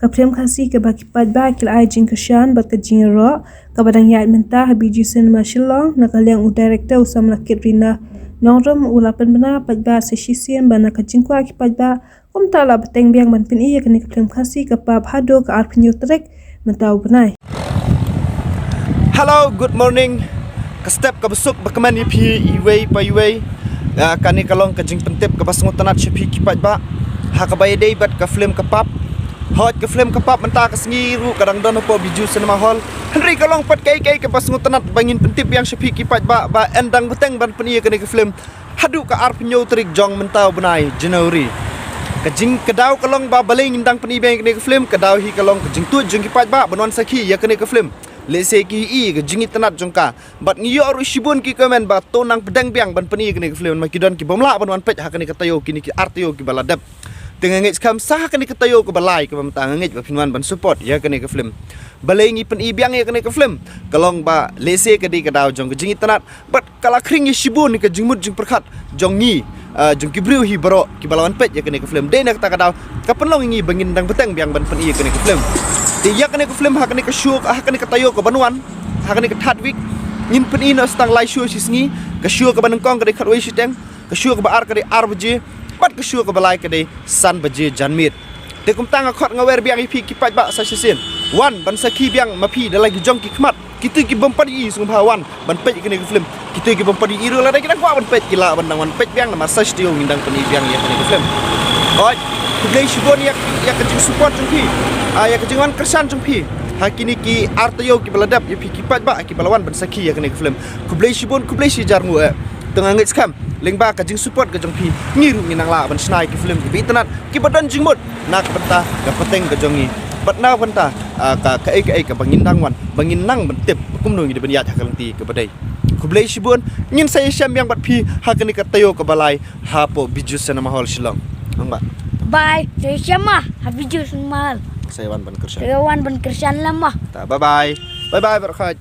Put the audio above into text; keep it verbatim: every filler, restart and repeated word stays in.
Ka film Khasi kaba ki paidbah ki la ai jingkyrshan bad ka jingïaroh kaba dang ïaid mynta ha Bijou Cinema Shillong, na ka liang u director u samla Katrina Nongrum u la pynbna paidbah sa shisien ba na ka jingkwah ki paidbah, kumta la bteng biang ban pyni ïa kane ka film Khasi ka Pap haduh ka arphew tarik mynta u bnai. Hello, good morning. Ka step kaba suk ba kmen ïa phi iwei pa iwei. Ah, kane ka long ka jingpyntip kaba sngewtynnat sha phi ki paidbah ha kaba ïadei bad ka film ka Pap. Hooid, ka film ka Pap mynta ka sngi ruh ka dang don hapoh Bijou Cinema Hall. Hynrei ka long pat kaei kaei kaba sngewtynnat ba ngin pyntip biang sha phi ki paidbah ba yn dang bteng ban pyni ïa kane ka film haduh ka arphew tarik jong mynta u bnai January. Ka jing ka daw ka long ba balei ngin dang pyni biang ïa kane ka film, ka daw hi ka long ka jingtuid jong ki paidbah ban wan sakhi ïa kane ka film. Lehse ki i ka jingitynnat jong ka. Bad ngi ïoh ruh shibun ki comment ba to nang pdeng biang ban pyni ïa kane ka film, ma ki don ki bym lah ban wan peit ha kane ka taïew, kine ki ar taïew kiba la dep. Te nga ngeit skhem sa ha kane ka taïew kaba lai kaba mynta, nga ngeit ba phin wan ban support ïa kane ka film. Balei ngi pyni biang ïa kane ka film? Ka long ba lehse ka dei ka daw jong ka jingitynnat bad ka la khring ïa shibun ka jingmut jingpyrkhat jong ngi, ah, jong ki briew hi baroh kiba la wan peit ïa kane ka film. Dei na kata ka daw ka pynlong ïa ngi ba ngin dang bteng biang ban pyni ïa kane ka film. Te ïa kane ka film ha kane ka show, ha kane ka taïew kaban wan, ha kane ka third week, ngin pyni noh sa tang lai show shi sngi. Ka show kaba nyngkong ka dei khatwei shiteng, ka show kaba ar ka dei ar baje, bad ka show kaba lai ka dei san baje janmiet. Te kumta nga khot nga wer biang ïa phi ki paidbah sa shisien, wan ban sakhi biang ma phi da la ki jong ki khmat. Kito ki bym pat ïohi sngewbha wan ban peit ïa kane ka film. Kito ki bym pat ïohi ruh lada ki dang kwah ban peit ki lah ban dang wan peit biang, namar sa shi taïew ngin dang pyni biang ïa kane ka film. Hooid, khublei shibun ïa, ïa ka jingsupport jong phi, ah, ïa ka jingwan kyrshan jong phi ha kine ki ar taïew kiba la dep, ïa phi ki paidbah kiba la wan ban sakhi ïa kane ka film. Khublei shibun, khublei shi hajar nguh eh. Te nga ngeit skhem lyngba ka jingsupport ka jong phi, ngi ruh ngin nang lah ban shna ïa ki film kiba itynnat, kiba don jingmut na ka bynta ka pateng ka jong ngi, bad na ka bynta, ah, ka, kaei kaei kaba ngin dang wan, ba ngin nang ban tip ba kumno ngi dei ban ïaid ha ka lynti kaba dei. Khublei shibun, ngin sa ïashem biang bad phi ha kane ka taïew kaba lai hapoh Bijou Cinema Hall Shillong. Ong ba. Bye. Sa ïashem ma ha Bijou Cinema Hall. Sa ïawan ban kyrshan. Sa ïawan ban kyrshan lem ma. Ta, bye bye. Bye bye baroh khoit.